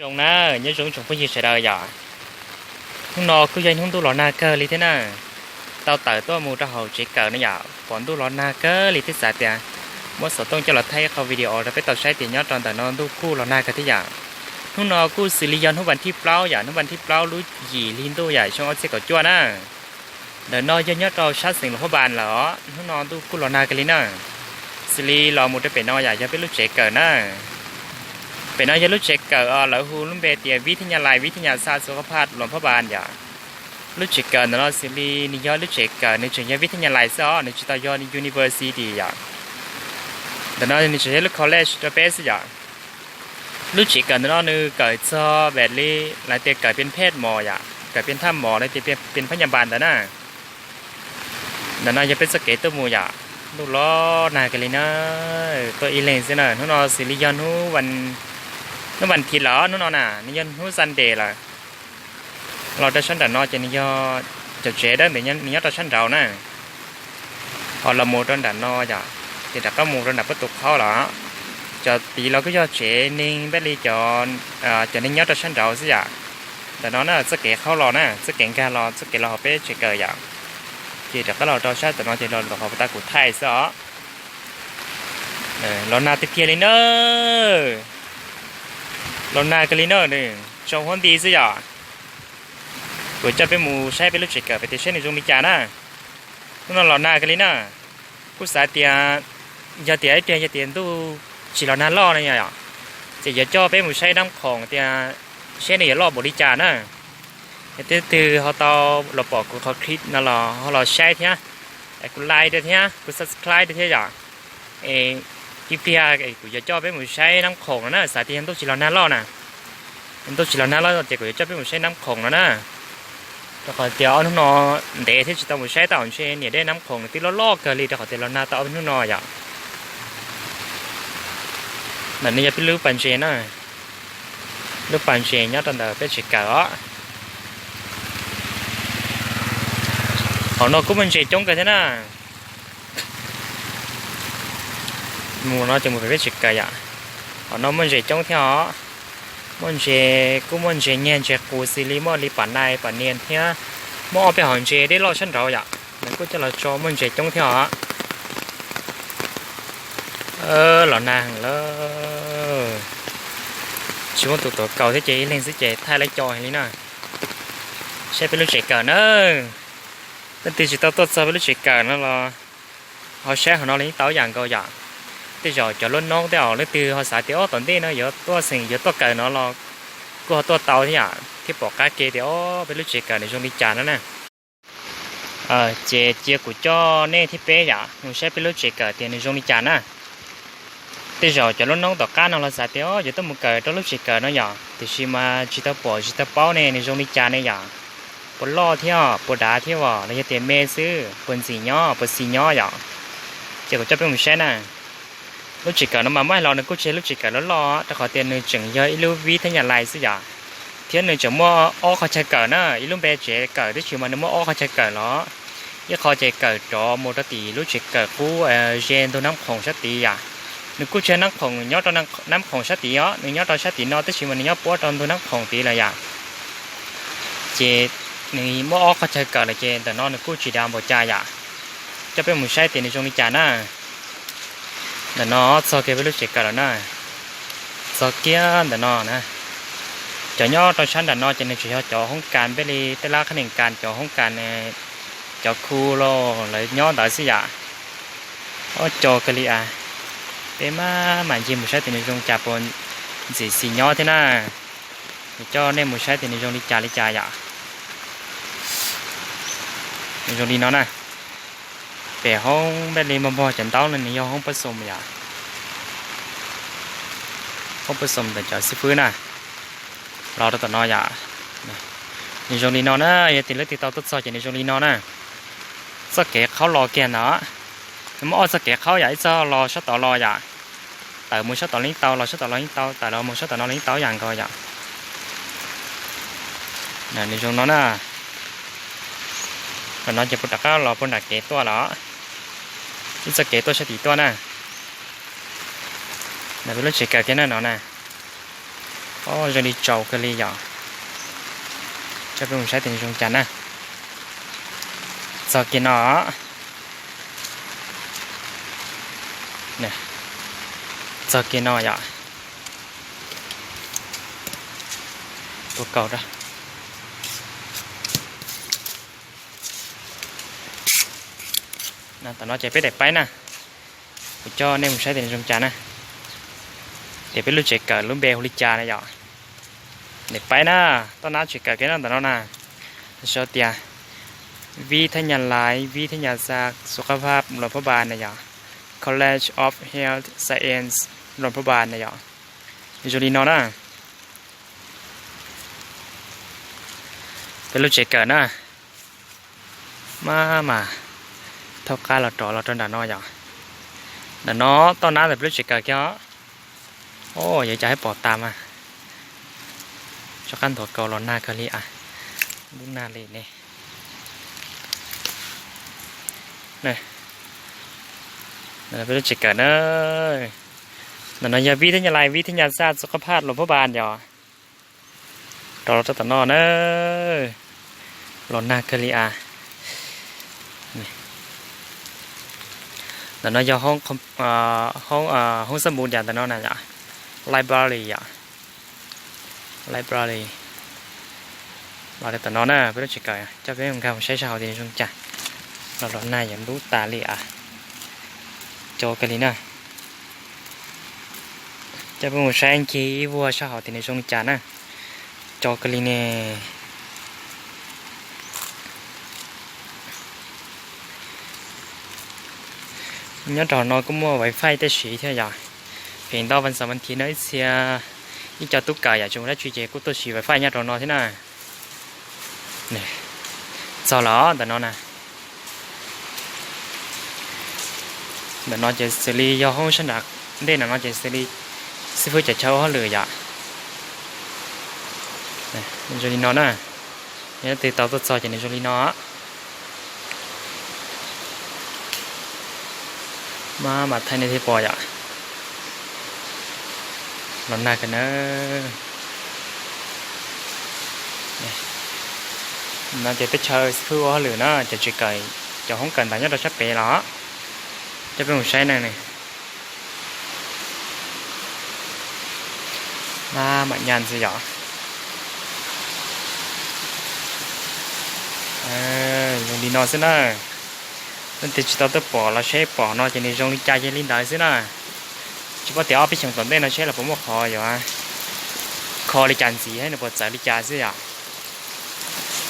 Zoo na, nyob zoo tsoom phooj ywg sawv daws yom. Hnub no kuj yog ib hnub ntuj los nag kawg li thiab na. Tau tawm tuaj mus rau hauv tsev kawm no yom, pom ntuj los nag kawg li thiab xav tias muab xov tooj coj los thaij ib qho video rau peb tau saib tias nyob rau ntawm no ntuj kuj los nag kawg thiab yom. Hnub no kuj xws li yog hnub vas thib plaub yom, hnub vas thib plaub lub yim hli ntuj yom, xyoo ob txhiab kaum cuaj na. Ntawm no yog nyob rau sab xeev Luas Phab Npas lawm os, hnub no ntuj kuj los nag kawg li na. Xws li los mus rau pem no yom, yog peb lub tsev kawm na. Pem no yog lub tsev kawm os, lawv hu lub npe tias Vib Thib Nyas Lais, Vib Thib Nyas Xaj Xua Khab Phaj Luas Phab Npas yom. Lub tsev kawm ntawm no xws li nws yog lub tsev kawm, nws tseem yog Vib Thib Nyas Lais xwb os, nws tsis tau yog university yom. Ntawm no nws tseem yog lub college rau peb xwb yom. Lub tsev kawm ntawm no nws kawm txog pem li lawv tias kawm pias phej mos yom, kawm pias thaj mos lawv tias pias phab Nyas Npas ntawd na. Ntawm no yog peb txoj kev tuaj mus yom, ntuj los nag kawg li na, tuaj ib leeg xwb na. Hnub no xws li yog hnub vas thib lawm, hnub no na nws yog hnub Sunday lawm. Los rau sab nram no ces nws yog cov tsev dawb ntawd nws nyob rau sab nraud na. Ho los mus rau nram no yom, ces rov qab mus rau nram pob tus qhaub lawm. Cov tid los kuj yog tsev neeg npaj li cov, cov neeg nyob rau sab nraud xwb yom. Ntawm no na txoj kev qhaub los na, txoj kev nkag los, txoj kev los hauv peb tsev kawm yom. Ces rov qab los rau sab tom no ces los hauv puas tas kuv thaij xwb os. Los nag tiag tiag li na. Los nag kawg li na, tsoo huab nti xwb yom. Kuv coj peb mus saib peb lub tsev kawm pem tias saib nws zoo li cas na. Hnub no los nag kawg li na. Kuj xav tias yog tias ib pliag yog tias ntuj tsis los nag loj no yom, ces yuav coj peb mus saib Nab Khoom tias saib nws yuav loj npaum li cas na. Yog leej twg ho tau los pom kuv qhov clip no los ho los saib thiab, kuv like rau thiab kuv subscribe rau thiab yom. Ib pliag kuv yuav coj peb mus saib Nab Khoom no na, xav tias yog ntuj tsis los nag loj na. Ntuj tsis los nag loj ces kuv yuav coj peb mus saib Nab Khoom no na. Rau qhov tias ob hnub no ntev thiab tsis tau mus saib, tau ntshe niam dej Nab Khoom nws twb loj loj kawg li rau qhov tias los nag tau ob hnub no yom. Ntawm no yog peb lub pas ntses na, lub pas ntses nyob rau ntawm peb tsev kawm os. Hauv no kuj muaj ntses coob kawg thiab na. Mus no ces mus pem peb tsev kawm yom. Hauv no muaj ntses coob thiab os. Muaj ntses, kuj muaj ntses nyeg ntses qus xws li muaj li pam nai pam nias thiab. Muaj ob peb hom ntses dej loj sab nraud yom, nws kuj coj los tso muaj ntses coob thiab os. Los nag heev lawm, tsis muaj tus tuav kaus thiab ces ib leeg xwb ces thaij lawv co heev li na. Saib peb lub tsev kawm na. Leej twg tsis tau tuaj txog peb lub tsev kawm no los ho saib hauv no los yeej tau yam nkaus yom. Tej zaum cov lub noob tej zaum leej twg ho xav tias ob tom ntej no yuav tuaj xeem yuav tuaj kawm no los kuj ho tuaj tau thiab yom, thiab pom qab ke tias ob peb lub tsev kawm nws zoo li cas no na. Ces cia kuv coj nej thiab peb yom mus saib peb lub tsev kawm tias nws zoo li cas na. Tej zaum cov lub noob tom qab no los xav tias o yuav tuaj mus kawm rau lub tsev kawm no yom, tiam sis mas tsis tau pom tsis tau paub ne nws zoo li cas ne yom. Puas loj thiab puas dav thiab os los yog tias me xwb, puas ntxim nyob puas xis nyob yom. Ces kuv coj peb mus saib na. Lub tsev kawm no mas muab hais los nws kuj tsis yog lub tsev kawm loj loj rau qhov tias nws tseem yog ib lub vib thab nyas lais xwb yom. Thiab nws tseem muaj ob qhov chaw kawm na, ib lub npe tsev kawm tib si mas nws muaj ob qhov chaw kawm los. Ib qho ces kawm rov mus rau tim lub tsev kawm qub ze ntug Nab Khoom sab tid yom. Nws kuj tsis yog Nab Khoom nyob rau Nab Khoom sab tid os, nws nyob rau sab tim no tab sis mas nws nyob puab rau ntug Nab Khoom tid lawm yom. Ces nws muaj ob qhov chaw kawm lawm ces ntawm no nws kuj tsis dav npaum cas yom. Coj peb mus saib tias nws zoo li cas na. Ntawm no txog kiag peb lub tsev kawm lawm na. Txog kiag ntawm no na. Cov nyob rau sab nram no ces nws tseem yog cov hoob kas npeb li tej lab qhab nees kas, cov hoob kas, cov khu los lawv nyob ntawd xwb yom. Ob co kawg li as. Peb maj mam ncig mus saib tias nws zoo cas, puas ntxim xis nyob thiab na. Kuv coj nej mus saib tias nws zoo li cas li cas yom. Nws zoo li no na. Pem hoob npeb li npog npog cov ntaub no nws yog hoob pab xoo yom. Hoob pab xoo ntawm cov xib fwb na. Los rau tom no yom. Nws zoo li no na, yog tias leej twg tau tuaj txog ces nws zoo li no na. Txoj kev qhaub los kiag ntawd. Nws muaj ob txoj kev qhaub yom, ib txoj los sab tod los yom. Tawm mus sab tod los yeej tau, los sab tod los yeej tau, tawm los mus sab tom no los yeej tau yam nkaus yom. Nws zoo no na. Tam no ces puas rov qab los puag nram kev tuaj los. Ib txoj kev tuaj sab tid tuaj na. Nws peb lub tsev kawm kiag na no na. Zoo li tsaus kawg li yom. Coj peb mus saib tias zoo cas na. Txog kiag no, txog kiag no yom. Tua kaus. Tam no ces peb daim paib na, kuv coj nej mus saib tias zoo cas na. Tias peb lub tsev kawm lub npe hu li cas na yom. Daim paib na, toj nab tsev kawm kiag no ntawm no na, sau tias วิทยาลัยวิทยาศาสตร์สุขภาพหลวงพระบาง na yom, College of Health Science หลวงพระบาง na yom. Zoo li no na. Peb lub tsev kawm na. Maj mam thaub qab los rov los rau nram no yom. Nram no toj nab ntawm peb lub tsev kawm kiag os. Yuav cas peb pom tas mas. Tso qab nthuav kaus los nag kawg li as. Lub nag li ne. Peb lub tsev kawm na. Ntawm no yog วิทยาลัยวิทยาศาสตร์สุขภาพหลวงพระบาง yom. Rov los rau tom no na. Los nag kawg li as. Ntawm no yog hoob xab npum yom, ntawm no na yom. Library yom. Library. Los rau tom no na, peb lub tsev kawm, coj peb mus nkag mus saib sab hauv tias zoo cas. Los los nag yuav ntub tas li as. Cov kawg li na. Coj peb mus saib ncig ib vuag sab hauv tias nws zoo li cas na. Cov kawg li ne. Nyob rau no kuj muaj wifi tej siv thiab yom. Feem ntau vas xaum vas thiv no ib txhia ib co tub kawm yam tsis muaj dab tsi ces kuj tuaj siv wifi nyob rau no thiab na. Txog los ntawm no na. Ntawm no ces xws li yog hoob sab nram ntej no ces xws li xib fwb cov chaw ua hauj lwm yom. Zoo li no na. Yog leej twg tau tuaj txog ces nws zoo li no. Maj mam thaij nej thiaj pom yom. Los nag kawg na. No ces teb chaws xib fwb ua hauj lwm na, cov tsev kawm, cov hoob kawm ntawv nyob rau sab pem los. Coj peb mus saib na. Maj mam nyas ntxiv yom. Zoo li no xwb na. Leej twg tsis tau tuaj pom los seb pom no ces nws zoo li cas ces li ntawd xwb na. Tsis paub tias ob peb xyoos tom ntej no seb los puas muaj qhov yuav kho li cas ntxiv thiab nws puas txawv li cas xwb yom.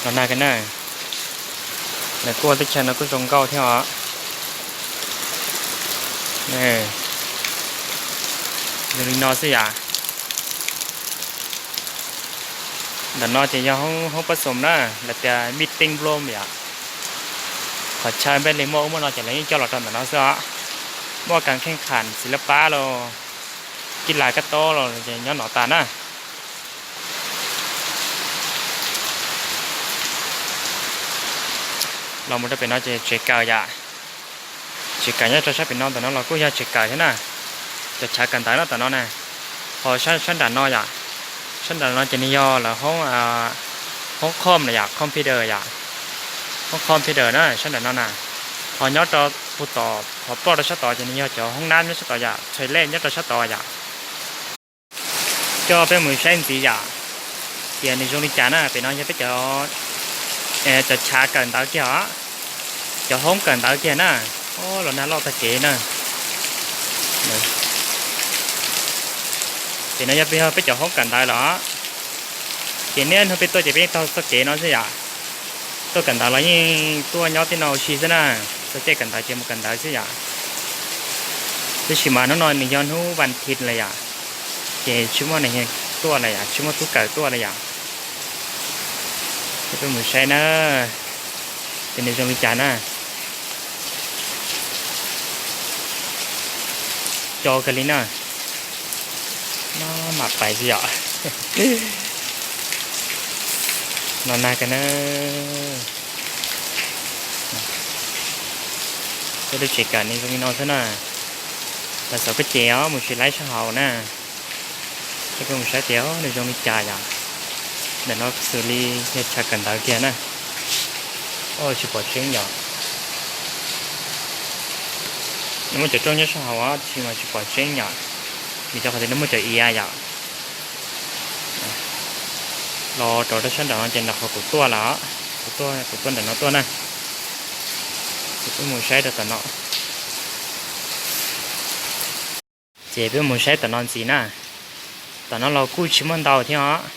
Los nag kawg na. Lawv kuj ua teb chaws no kuj zoo nkauj thiab os. Zoo li no xwb yom. Ntawm no ces yog hoob pab xoom na, lawv tias meeting room yom. Qhov chaw npej li muaj ub muaj no ces lawv yeej coj los rau ntawm no xwb os. Muaj kas kheej kham txiv lab pab los kij las kab tob los ces nyob no tas na. Los mus rau pem no ces tsev kawm yom. Tsev kawm nyob rau sab pem no ntawm no los kuj yog tsev kawm thiab na. Cov chav kawm ntawv no tom no na. Ho sab nram no yom, sab nram no ces nws yog lawv hoob com na yom, computer yom, hoob computer na sab nram no na. Ho nyob rau puag tom qhov ploj rau sab tod ces nws yog cov hoob nab nyob sab tod yom, toilet nyob rau sab tod yom. Coj peb mus saib ntxiv yom, tias nws zoo li cas na. Pem no yog peb cov, cov chav kawm ntawv kiag os, cov hoob kawm ntawv kiag na. Los nag loj tag kev na. Pem no yog peb cov hoob kawm ntawv los, ces niaj hnub peb tuaj ces peb yeej taug txoj kev no xwb yom. Tuaj kawm ntawv los yeej tuaj nyob tej no ua si xwb na. Txog caij kawm ntawv ces mus kawm ntawv xwb yom. Tab sis mas hnub no nws yog hnub vas thiv lawm yom, ces tsis muaj neeg tuaj lawm yom, tsis muaj tub kawm tuaj lawm yom. Peb mus saib na, ces nws zoo li cas na. Cov kawg li na. Maj mam pais xwb yom. Los nag kawg na. Peb lub tsev kawm nws zoo li no xwb na. Los xav koj ces os mus tsis laib sab hauv na. Peb mus saib tias nws zoo li cas yom. Ntawm no xws li yog chaw kawm ntawv kiag na. Tsis pom tseeb yom. Nws muaj cov rooj nyob sab hauv, tab sis mas tsis pom tseeb yom, vim rau qhov tias nws muaj cov iav yom. Los rau rau sab nram no ces nram qhov kuv tuaj lawm, kuv tuaj, kuv tuaj nram no tuaj na. Ces peb mus saib rau tom no. Ces peb mus saib tom no ntxiv na. Tom no los kuj tsis muaj ntau thiab os.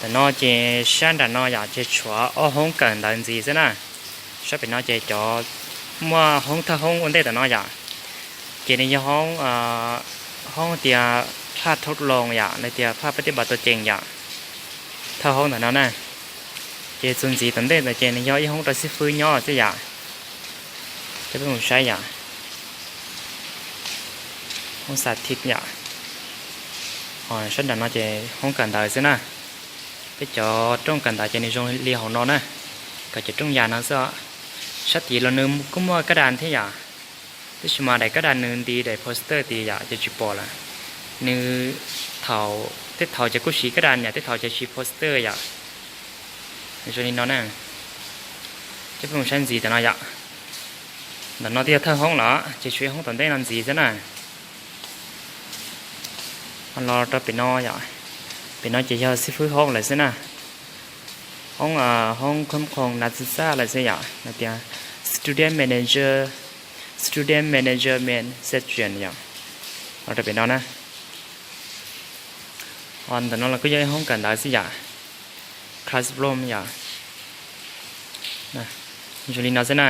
Tom no ces sab nram no yom, ces tshuav ob hoob kawm ntawv ntxiv xwb na. Sab pem no ces cov muaj hoob thawj hoob ua ntej tom no yom, ces nws yog hoob, hoob tias phaj thaub loos yom, los tias phaj pab tib npas tua cees yom, thawj hoob ntawm no na. Ces txuas ntxiv tom ntej ntawd ces nws yog ib hoob rau xib fwb nyob xwb yom. Ces peb mus saib yom, hoob xa thib yom. Sab nram no ces hoob kawm ntawv xwb na. Peb cov rooj kawm ntawv ces nws zoo li hauv no na, kawm cov rooj yas no xwb os. Sab tid los nws kuj muaj kab das thiab yom, tab sis mas daim kab das nws nti daim poster tid yom ces tsis pom lawm. Nws thaum, tej thaum ces kuj siv kab das yom, tej thaum ces siv poster yom. Zoo li no na. Ces peb mus saib ntxiv tom no yom. Ntawm no twb yog thawj hoob lawm ces tshuav ib hoob tom ntej no ntxiv xwb na. Los rau pem no yom, pem no ces yog xib fwb hoob lawm xwb na. Hoob, hoob khoob khoom nas txwv xaj lawm xwb yom, tias student manager, student management section yom. Los rau pem no na. Ntawm no los kuj yog ib hoob kawm ntawv xwb yom, classroom yom. Zoo li no xwb na.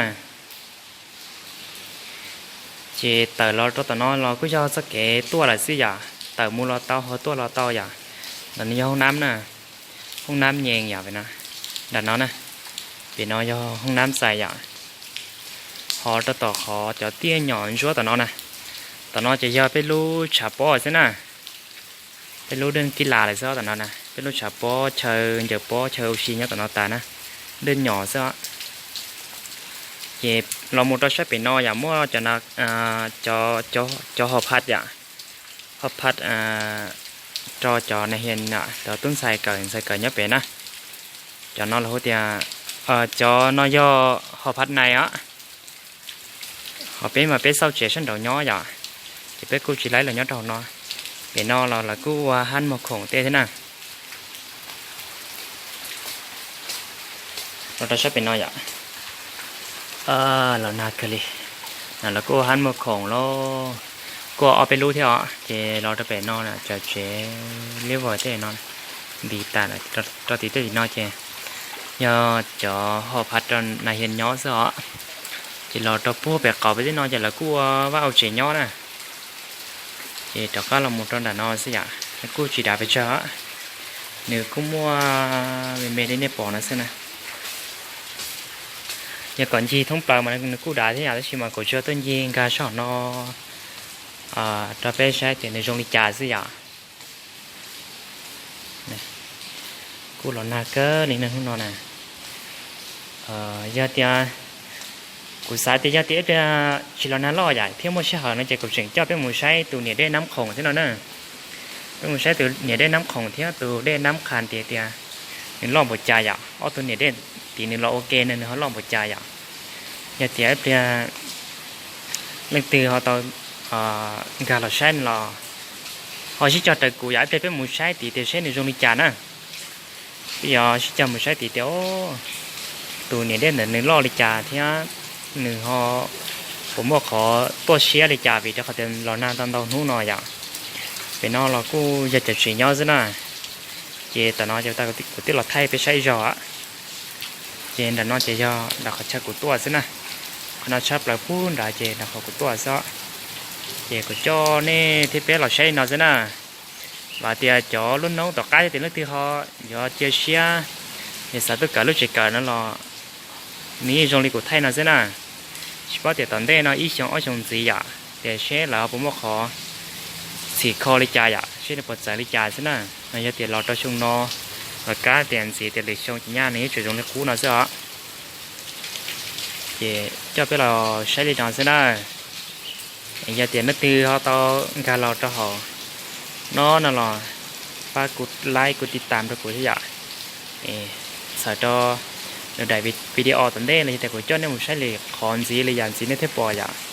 Ces tawm los rau tom no los kuj yog txoj kev tuaj lawm xwb yom, tawm mus los tau ho tuaj los tau yom. Ntawm no yog hoob nab na, hoob nab nyees yom, nram no na. Pem no yog hoob nab xais yom. Ho rau tom qhov cov tiaj nyom ntsuab tom no na, tom no ces yog peb lub tshav pob xwb na. Peb lub dej kib las lawm xwb tom no na, peb lub tshav pob chaw ncaws pob chaw ua si nyob tom no tas na, dej nyom xwb. Ces los mus rau sab pem no yom, muaj cov, cov hauv phaj yom, hauv phaj rau cov nas hias, cov tub ntxhais kawm ntxhais kawm nyob pem na. Cov no los hu tias, cov no yog hauv phaj nais os. Ho peb mas peb xauj tsev sab nraud nyob yom, ces peb kuj tsis laib los nyob rau hauv no. Pem no los lawv kuj ua hab muag khoom tej thiab na. Los rau sab pem no yom, los nag kawg li. Lawv kuj ua hab muag khoom los kuj ua ob peb lub thiab os. Ces los rau pem no cov tsev liab vog tej no nti tas lawm. Rau tim tej tim no ces yog cov hauv phaj rau nas hias nyob xwb os. Ces los rau puag pem qaum peb tej no ces lawv kuj ua vaj ua tsev nyob na. Ces rov qab los mus rau nram no xwb yom, kuj tsis dav pes tsawg, nws kuj muaj me me li nej pom no xwb na. Yog kom ncig thoob plaws mas nws kuj dav thiab yom, tab sis mas kuv tsuas tuaj ncig nkag sab hauv no rau peb saib tias nws zoo li cas xwb yom. Kuj los nag kawg li hnub no na. Yog tias, kuv xav tias yog tias ib pliag tsis los nag loj yom thiab muaj sij hawm no ces kuv tseem coj peb mus saib tus niam dej Nab Khoom thiab no na. Peb mus saib tus niam dej Nab Khoom thiab tus dej Nab Qhas tias tias nws loj npaum cas yom, ob tug niam dej tid nws los ua ke no nws ho loj npaum cas yom. Yog tias ib pliag leej twg ho tau nkag los saib no los ho sib cog raws kuv yom, ib pliag peb mus saib tid tias seb nws zoo li cas na. Peb yuav sib cog mus saib tid tias tus niam dej ntawd nws loj li cas thiab nws ho puas muaj qhov tuaj siab li cas vim rau qhov tias los nag tau ntau hnub no yom. Pem no los kuj yog cov tsev nyob xwb na. Ces tam no kuv twb los thaij peb saib zaug, ces nram no ces yog nram qhov chaw kuv tuaj xwb na. Qhov no tshab plaws pub nrad ces nram qhov kuv tuaj xwb. Ces kuv coj nej thiab peb los saib li no xwb na. Vam tias cov lub noob tom qab yog tias leej twg ho yuav cia siab, yog xav tuaj kawm lub tsev kawm no los nws yeej zoo li kuv thaij no xwb na. Tsis paub tias tom ntej no ib xyoo ob xyoo ntxiv yom, tias seb lawv puas muaj qhov txhim kho li cas yom, seb nws puas txawv li cas xwb na. Yog tias los rau xyoo no los kab tias ntxiv tias lwm xyoo ces nyaj nws yeej tseem zoo li qub no xwb os. Ces coj peb los saib li no xwb na. Yog tias leej twg ho tau nkag los rau hauv no no los pab kuv like kuv tiv tam rau kuv thiab yom. Txhawm rau nws daim video tom ntej no yog tias kuv coj nej mus saib li qhov ntxiv li yam ntxiv nej thiaj pom yom.